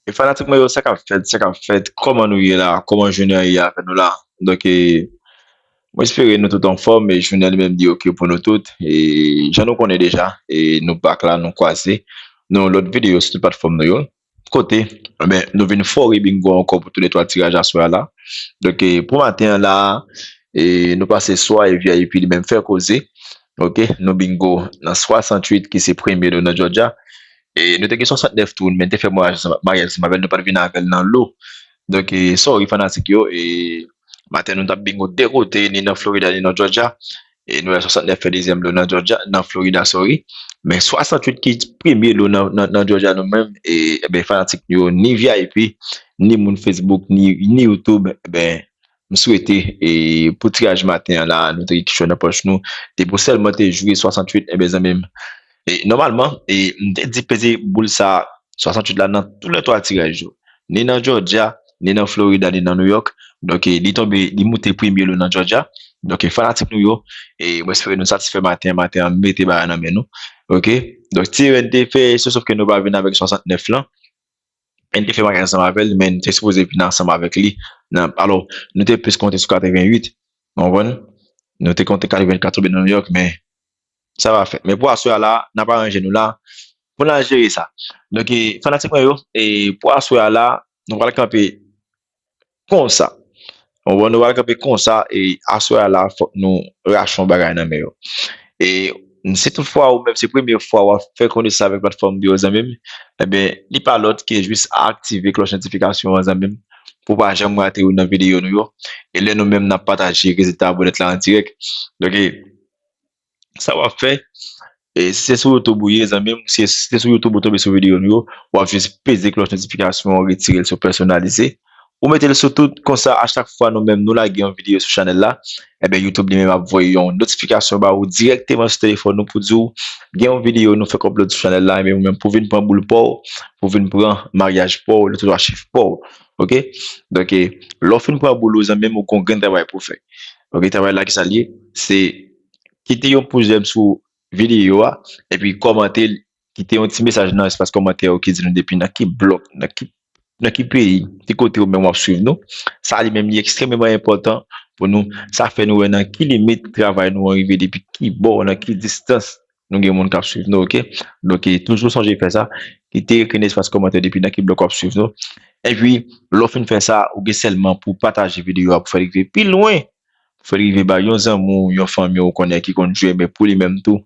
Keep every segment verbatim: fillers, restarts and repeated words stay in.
E fanatik mwen yo, sa k ap fèt, sa k ap fèt, kòman nou ye la, kòman jounen an ye avè nou la? Donk, e, mwen espere nou tout anfòm, e jounen an li menm li oke pou nou tout. E jan nou konnen deja, e nou back la, nou kwaze nan yon lòt videyo sou tout platfòm nou yo. Kote, enben, nou vin fò rebingo ankò pou tou le twa tiraj aswè a la. Donk, e, pou maten an la, e, nou pase swa e V I P li menm fè koze. Oke, nou bingo nan swasanntuit ki se premye lo nan Georgia. E nou te gen swasantnèf tou, men n te fè maryaj ansanm, maryaj ansanm avè l, nou pa t vin avè l nan lo. Donk, e, sorry fanatik yo, e, maten nou t ap bingo de kote, ni nan Florida, ni nan Georgia. E nou wè swasantnèf fè dezyèm lo nan Georgia, nan Florida, sorry. Men swasanntuit ki premye lo nan, nan, nan Georgia nou menm, e, ebyen, fanatik nou yo, ni V I P, ni moun Facebook, ni, ni YouTube, ebyen, m swete, e, pou tiraj maten an la, nou te gen kèk cho nan pòch nou, depi w sèlman te jwe swasanntuit, ebyen, zanmi m, e, nòmalman, e, m te di peze boul sa, swasanntuit la, nan tou le twa tiraj yo. Ni nan Georgia, ni nan Florida, ni nan New York. Donk, e, li tonbe, li moute premye lo nan Georgia. Donk, e, fanatik nou yo, e, mwen espere nou satisfè maten an, maten an mete bagay nan men nou. Oke? Donk, ti erè n te fè, se sof ke nou pa vin avèk swasantnèf lan. E n te fè bagay ansanm avè l, men n te sipoze vin ansanm avèk li. Nan, alò, nou te plis konte sou katreventuit. Ou konprann? Nou te konte katrevenkat tonbe nan New York, men sa va fèt. Men pou aswè a la, n ap aranje nou la pou n al jere sa. Donk, e, fanatik mwen yo, e, pou aswè a la, nou pral kanpe konsa. Ou konprann, nou pral kanpe konsa, e aswè a la, fòk nou rache yon bagay nan men yo. E si toutfwa ou menm se premye fwa w ap fè konesans avèk platfòm yo, zanmi m, ebyen, li pa lòt ke jis aktive klòch notifikasyon an, zanmi m, pou w pa janm rate youn nan videyo nou yo. E lè nou menm n ap pataje rezilta abonèt la an dirèk. Donk, e, sa w ap fè, e si se sou YouTube ou ye, zanmi m, si se sou YouTube ou tonbe sou videyo nou yo, w ap jis peze klòch notifikasyon an, retire l sou pèsonalize. Ou mete l sou tout, konsa, a chak fwa nou menm nou lage yon videyo sou chanèl la, ebyen, YouTube li menm ap voye yon notifikasyon ba ou dirèkteman sou telefòn ou pou di w gen yon videyo nou fèk upload sou chanèl la, ebyen, ou menm pou vin pran boul pa w, pou vin pran maryaj pa w, le twa chif pa w. Oke? Donk, e, lè w fin pran boul ou, zanmi m, ou gon grenn travay pou w fè. Oke, travay la ki sa l ye? Se kite yon pous jèm sou videyo a, epi kòmante l, kite yon ti mesaj nan espas kòmantè yo ki di nou depi nan ki blòk, nan ki, nan ki peyi, ki kote ou menm w ap swiv nou. Sa li menm li ekstrèmeman enpòtan pou nou. Sa fè nou wè nan ki limit travay nou an rive, depi ki bò, nan ki distans nou gen moun k ap swiv nou, oke? Donk, e, toujou sonje fè sa. Kite ekri nan espas kòmantè depi nan ki blòk w ap swiv nou. Epi, lè w fin fè sa, ou gen sèlman pou pataje videyo a pou fè l rive pi lwen, fè l rive ba yon zanmi w, yon fanmi w konnen ki konn jwe, men pou li menm tou,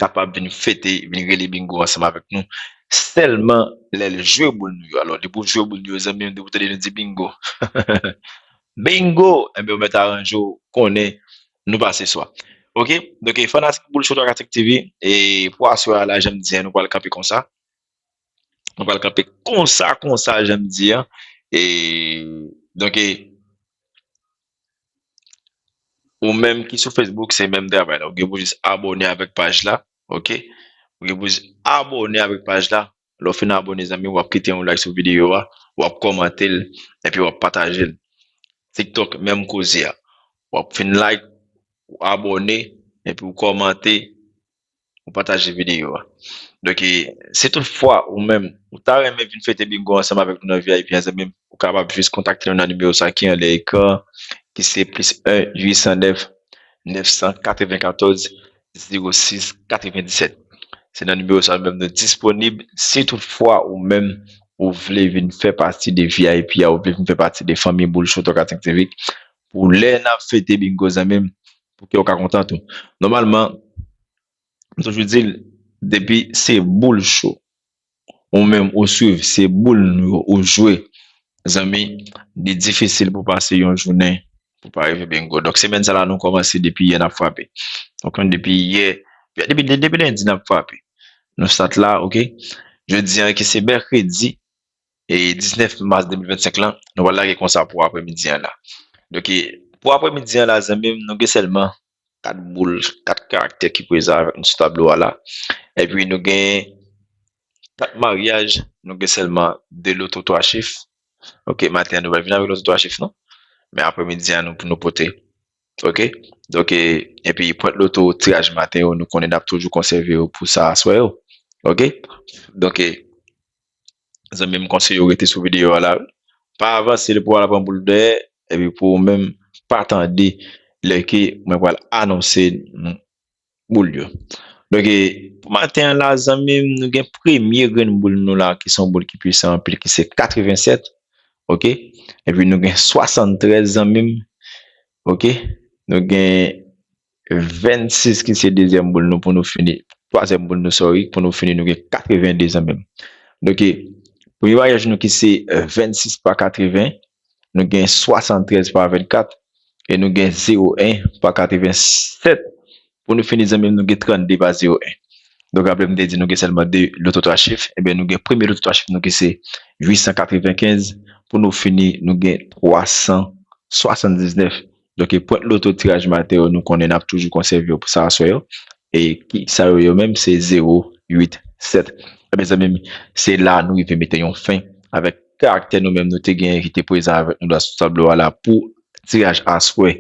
kapab vin fete, vin rele bingo ansanm avèk nou. Sèlman lè l jwe boul nou yo. Alò, depi w jwe boul nou yo, zanmi m, depi w tande nou di bingo. Bingo! Enben, ou mèt aranje w, konnen nou pase swa. Oke? Donk, e, fanatik Boul Show twa K T V, e pou aswè a la, jan m di a, nou pral kanpe konsa. Nou pral kanpe konsa, konsa, jan m di a. E, donk, e, ou menm ki sou Facebook, se menm travay la. Ou gen pou jis abòne avèk paj la, oke? Ou gen pou jis abòne avèk paj la. Lè w fin abòne, zanmi, w ap kite yon like sou videyo a, w ap kòmante l, epi w ap pataje l. TikTok, menm koze a. W ap fin like, ou abòne, epi w kòmante, ou pataje videyo a. Donk, e, si toutfwa ou menm, ou ta renmen vin fete bingo ansanm avèk nou nan V I P an, zanmi m, ou kapab jis kontakte nou nan nimewo sa ki anlè ekran, ki se plis en uit san nèf nèf san katrevenkatòz zewo sis katrevendisèt. Se nan nimewo sa menm nou disponib. Si toutfwa ou menm ou vle vin fè pati de V I P a, ou vle vin fè pati de fanmi Boul Show twa K T V, pou lè n ap fete bingo, zanmi m, pou kè w ka kontan tou. Nòmalman, m toujou di l, depi se Boul Show, ou menm ou swiv, se boul nou yo ou jwe, zanmi, li difisil pou pase yon jounen pou pa rive bingo. Donk, semèn sa la, nou kòmanse depi yè n ap frape. Donk, depi yè, depi, depi lendi n ap frape. Nou stat la, oke? Jodi an, ki se mèkredi, e diznèf mas de mil vennsenk lan, nou pral lage konsa pou apremidi an la. Donk, e, pou apremidi an la, zanmi m, nou gen sèlman kat boul, kat karaktè ki prezan avèk nou sou tablo a la. Epi nou gen kat maryaj, nou gen sèlman de loto twa chif. Oke, maten an nou pa vin avèk loto twa chif, non. Men apremidi an nou pou nou pote. Oke? Donk, e, epi pwent loto tiraj maten yo, nou konnen n ap toujou konsève yo pou sa aswè yo. Oke? Donk, e, zanmi m, konseye w rete sou videyo a la. Pa avanse l pou w al pran boul dèyè, epi pou ou menm pa tande lè ke mwen pral anonse boul yo. Donk, e, pou maten an la, zanmi m, nou gen premye grenn boul nou la, ki se yon boul ki pwisan anpil, ki se katrevennsèt, oke? Epi nou gen swasanntrèz, zanmi m, oke? Nou gen vennsis ki se dezyèm boul nou pou nou fini, twazyèm boul nou, sorry, pou nou fini, nou gen katrevende, zanmi m. Donk, e, premye bagay nou ki se, e, vennsis pa katreven, nou gen swasanntrèz pa vennkat, e nou gen zewo en pa katrevensèt. Pou nou fini, zanmi m, nou gen trannde pa zewo en. Donk, raple m te di nou gen sèlman de loto twa chif, ebyen nou gen premye loto twa chif nou ki se uit san katrevenkenz, pou nou fini, nou gen twa san swasanndiznèf. Donk, e pwent loto tiraj maten yo, nou konnen n ap toujou konsève yo pou sa aswè yo. E ki sa yo, yo menm, se zewo uit sèt. Ebyen, zanmi m, se la nou rive mete yon fen avèk karaktè nou menm nou te genyen ki te prezan avèk nou la sou tablo a la pou tiraj aswè,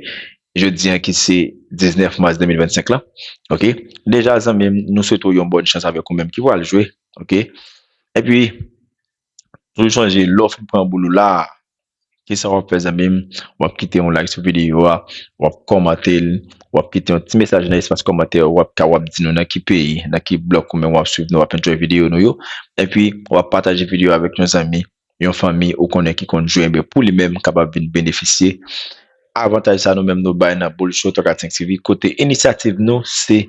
jodi an ki se diznèf mas de mil vennsenk la. Oke? Deja, zanmi m, nou swete w yon bòn chans avèk ou menm ki pral jwe. Oke? Epi, toujou sonje, lè w fin pran boul ou la, kisa w ap fè, zanmi m? W ap kite yon like sou videyo a, w ap kòmante l, w ap kite yon ti mesaj nan espas kòmantè, w ap ka, w ap di nou nan ki peyi, nan ki blòk ou menm w ap swiv nou, w ap enjoy videyo nou yo. Epi, w ap pataje videyo avèk yon zanmi, yon fanmi ou konnen ki konn jwe, enben pou li menm kapab vin benefisye avantaj sa nou menm nou bay nan Boul Show twa kat senk T V, kote inisyativ nou se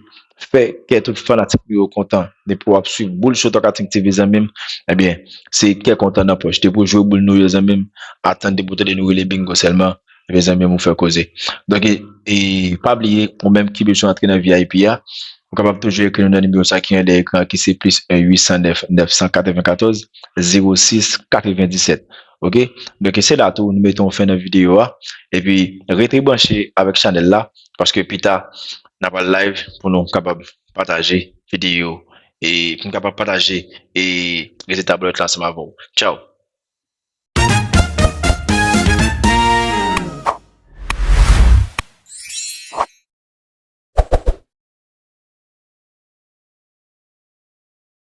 fè kè tout fanatik nou yo kontan. Depi w ap swiv Boul Show twa kat senk T V, zanmi m, ebyen, se kè kontan nan pòch. Depi w jwe boul nou yo, zanmi m, atann depi w tande nou rele bingo sèlman, ebyen, zanmi m, ou fè koze. Donk, e, e pa bliye, ou menm ki bezwen antre nan V I P a, ou kapab toujou ekri nou nan nimewo sa ki andèyè ekran an, ki se plis en uit san nèf nèf san katrevenkatòz zewo sis katrevendisèt. Oke? Donk, se la tou, nou mete yon fen nan videyo a. Epi, rete branche avèk chanèl la, paske pita, n ap al live pou nou kapab pataje videyo e pou n kapab pataje e rezilta bòlèt la ansanm avè w. Tchaw!